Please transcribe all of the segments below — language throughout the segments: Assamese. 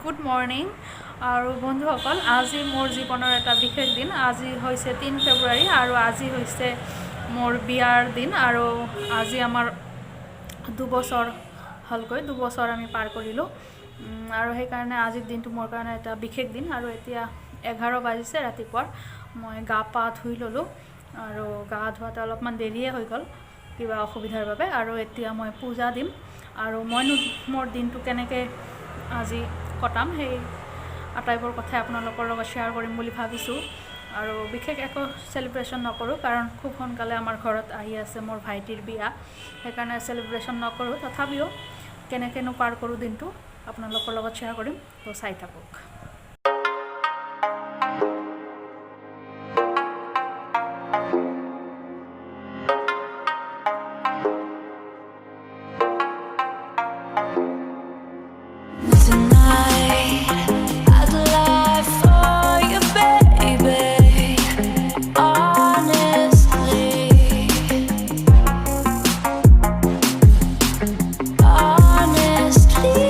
গুড মৰ্ণিং আৰু বন্ধুসকল, আজি মোৰ জীৱনৰ এটা বিশেষ দিন। আজি হৈছে 3 ফেব্ৰুৱাৰী আৰু আজি হৈছে মোৰ বিয়াৰ দিন। আৰু আজি আমাৰ 2 বছৰ হ'লগৈ, 2 বছৰ আমি পাৰ কৰিলোঁ আৰু সেইকাৰণে আজিৰ দিনটো মোৰ কাৰণে এটা বিশেষ দিন। আৰু এতিয়া 11 বাজিছে ৰাতিপুৱাৰ। মই গা পা ধুই ল'লোঁ আৰু গা ধোৱাতে অলপমান দেৰিয়ে হৈ গ'ল কিবা অসুবিধাৰ বাবে। আৰু এতিয়া মই পূজা দিম আৰু মইনো মোৰ দিনটো কেনেকৈ আজি কটাম, সেই আটাইবোৰ কথাই আপোনালোকৰ লগত শ্বেয়াৰ কৰিম বুলি ভাবিছোঁ। আৰু বিশেষ একো চেলিব্ৰেশ্যন নকৰোঁ, কাৰণ খুব সোনকালে আমাৰ ঘৰত আহি আছে মোৰ ভাইটিৰ বিয়া। সেইকাৰণে চেলিব্ৰেশ্যন নকৰোঁ। তথাপিও কেনেকৈনো পাৰ কৰোঁ দিনটো, আপোনালোকৰ লগত শ্বেয়াৰ কৰিম। তো চাই থাকক। Tonight, I'd lie for you, baby. Honestly, honestly,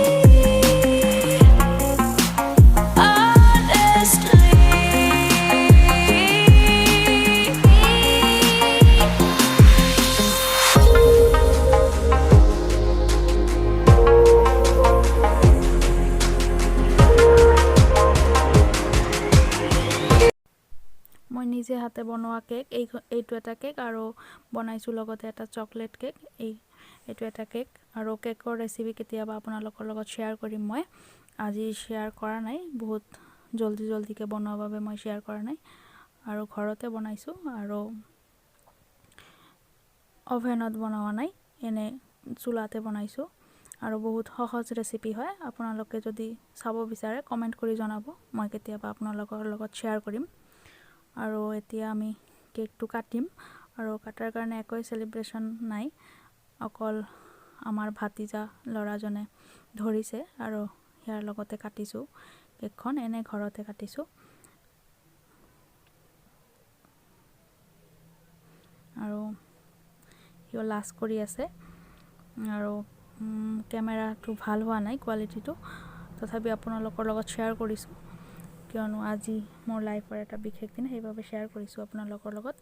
honestly. মই নিজে হাতে বনোৱা কেক, এইটো এটা কেক আৰু বনাইছোঁ লগতে এটা চকলেট কেক। এইটো এটা কেক। আৰু কেকৰ ৰেচিপি কেতিয়াবা আপোনালোকৰ লগত শ্বেয়াৰ কৰিম। মই আজি শ্বেয়াৰ কৰা নাই, বহুত জল্দি জল্দিকৈ বনোৱাৰ বাবে মই শ্বেয়াৰ কৰা নাই। আৰু ঘৰতে বনাইছোঁ আৰু অভেনত বনোৱা নাই, এনে চোলাতে বনাইছোঁ। আৰু বহুত সহজ ৰেচিপি হয়। আপোনালোকে যদি চাব বিচাৰে, কমেণ্ট কৰি জনাব, মই কেতিয়াবা আপোনালোকৰ লগত শ্বেয়াৰ কৰিম। আৰু এতিয়া আমি কেকটো কাটিম। আৰু কাটাৰ কাৰণে একোৱে চেলিব্ৰেশ্যন নাই, অকল আমাৰ ভাতিজা ল'ৰাজনে ধৰিছে আৰু ইয়াৰ লগতে কাটিছোঁ কেকখন। এনে ঘৰতে কাটিছোঁ। আৰু সিও লাজ কৰি আছে। আৰু কেমেৰাটো ভাল হোৱা নাই কোৱালিটিটো, তথাপি আপোনালোকৰ লগত শ্বেয়াৰ কৰিছোঁ, কিয়নো আজি মোৰ লাইফৰ এটা বিশেষ দিন, সেইবাবে শ্বেয়াৰ কৰিছোঁ আপোনালোকৰ লগত।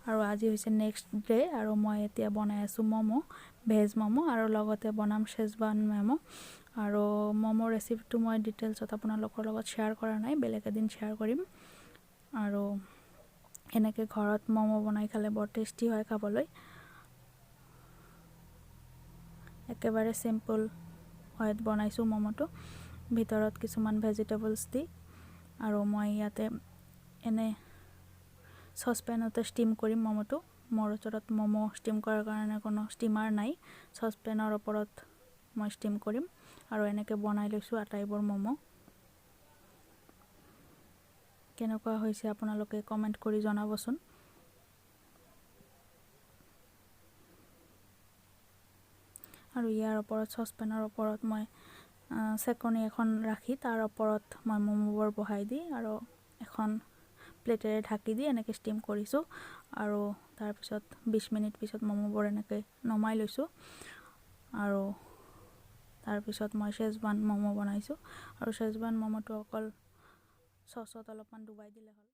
আৰু আজি হৈছে নেক্সট ডে আৰু মই এতিয়া বনাই আছোঁ ম'ম', ভেজ ম'ম' আৰু লগতে বনাম শ্বেজৱান ম'ম'। আৰু ম'ম' ৰেচিপিটো মই ডিটেইলছত আপোনালোকৰ লগত শ্বেয়াৰ কৰা নাই, বেলেগ এদিন শ্বেয়াৰ কৰিম। আৰু এনেকৈ ঘৰত ম'ম' বনাই খালে বৰ টেষ্টি হয় খাবলৈ। একেবাৰে চিম্পল ৱেত বনাইছোঁ ম'ম'টো, ভিতৰত কিছুমান ভেজিটেবলছ দি। আৰু মই ইয়াতে এনে চচপেনতে ষ্টিম কৰিম ম'ম'টো। মোৰ ওচৰত ম'ম' ষ্টিম কৰাৰ কাৰণে কোনো ষ্টিমাৰ নাই, চচপেনৰ ওপৰত মই ষ্টিম কৰিম। আৰু এনেকৈ বনাই লৈছোঁ আটাইবোৰ ম'ম'। কেনেকুৱা হৈছে আপোনালোকে কমেণ্ট কৰি জনাবচোন। আৰু ইয়াৰ ওপৰত, চচপেনৰ ওপৰত মই চেকনি এখন ৰাখি তাৰ ওপৰত মই ম'ম'বোৰ বহাই দি আৰু এখন প্লেটেৰে ঢাকি দি এনেকৈ ষ্টিম কৰিছোঁ। আৰু তাৰপিছত 20 মিনিট পিছত ম'ম'বোৰ এনেকৈ নমাই লৈছোঁ। আৰু তাৰপিছত মই শ্বেজৱান ম'ম' বনাইছোঁ। আৰু শ্বেজৱান ম'ম'টো অকল চচত অলপমান ডুবাই দিলে হ'ল।